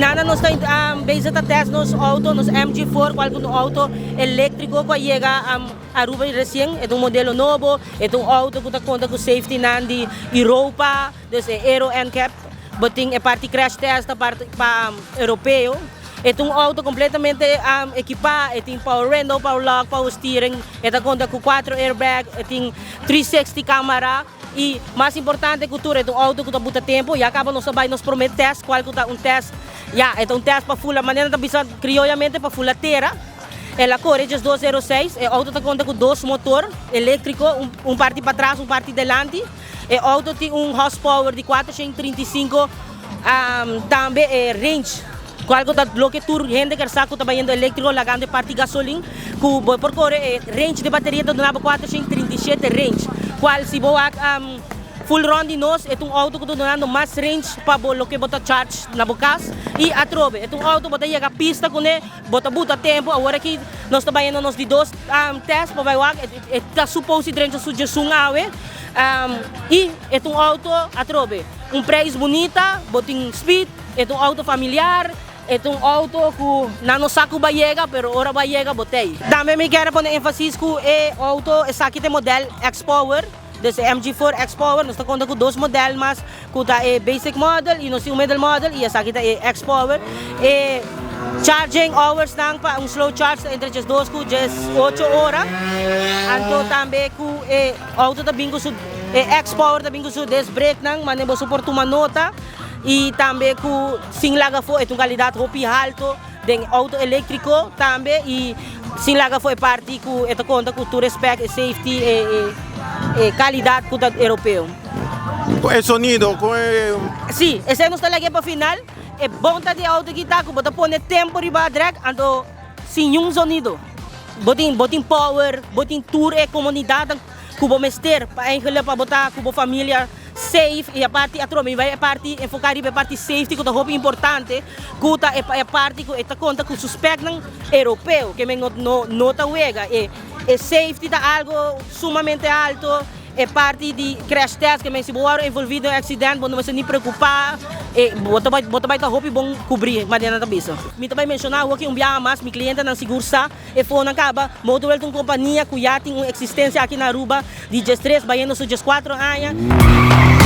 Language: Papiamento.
Aki nan nos ta bezig ta test nos auto, nos MG4, cual cu ta un auto electrico cu a yega Aruba recien. E ta un modelo nobo, e ta un auto cu ta conta cu safety nan di Europa, dus e Euro NCAP. Bo tin e parti crash test ta parti pa europeo. E ta un auto completamente equipa, e tin power window, power lock, power steering, e ta conta cu cuatro airbag, e tin 360 camera y mas importante cu tur e ta un auto cu ta buta tempo. Ya caba nos a bay nos prome test, cual cu ta un test, ya, e ta un test pa fula, manera nan ta bisa crioyamente, pa fula tera. El a core 1206. E auto ta conta cu dos motor electrico, un parti patras, un parti delanti. E auto tin un horsepower di 435. Tambe e range, cual cu ta loke tur hende kier sa cu ta bayendo electrico lagando e parti gasolin, cu bo por core, e range di bateria ta duna bo 437 range, cual si bo wak full rond di nos, e ta un auto cu ta dunando mas range pa bo loke bo ta charge na bo cas. Y atrobe, e ta un auto bo ta yega pista cune, bo ta buta tempo. Awor aki nos ta bayendo nos di dos test pa bay wak, e ta suppose drencha su 11 awe. Y e ta un auto atrobe, un prijs bunita, bo tin speed, e ta un auto familiar, e ta un auto cu nan no sa cu bay yega, pero ora bay yega bo t'ey. Tambe mi kier pone enfasis cu e auto esaki ta e model X-Power, dus e MG4 X-Power. Nos ta conta cu dos model mas, cu ta e basic model y nos tin un middle model y esaki ta e X-Power. E charging hours nan pa un slow charge ta entre 12 cu 18 ora. Anto tambe cu e auto ta bin cu su, e X-Power ta bin cu su disc brake nan, mane bo por tuma nota. Y tambe cu sin laga afo, e ta un calidad hopi halto den auto electrico tambe. Y sin laga afo e parti cu e ta conta cu tur spec, e safety, e calidad cu ta europeo. Cu e sonido, cu e. Si, esey nos ta lag'e pa final. E bon ta di auto aki ta cu bo ta pone tempo riba drek, anto sin ningun sonido. Bo tin power, bo tin tur e comodidad cu bo mester pa eigenlijk pa bo ta cu bo familia safe. Y aparte atrobe mi bay e parti enfoca riba e parti safety, cu ta hopi importante, cu ta e parti cu e ta conta cu su spec nan europeo, cu men no ta wega. E safety ta algo sumamente alto. E parti di crash test, cu men si bo word envolvi den un accident, bo no mester ni preocupa, e bo ta bay ta hopi bon cubri, manera nan ta bisa. Mi ta bay menciona aki un biaha mas, mi clientenan sigur sa e fonan caba, Motorwell ta un compania cu ya tin un existencia aki na Aruba di 13 bayendo su 14 aña.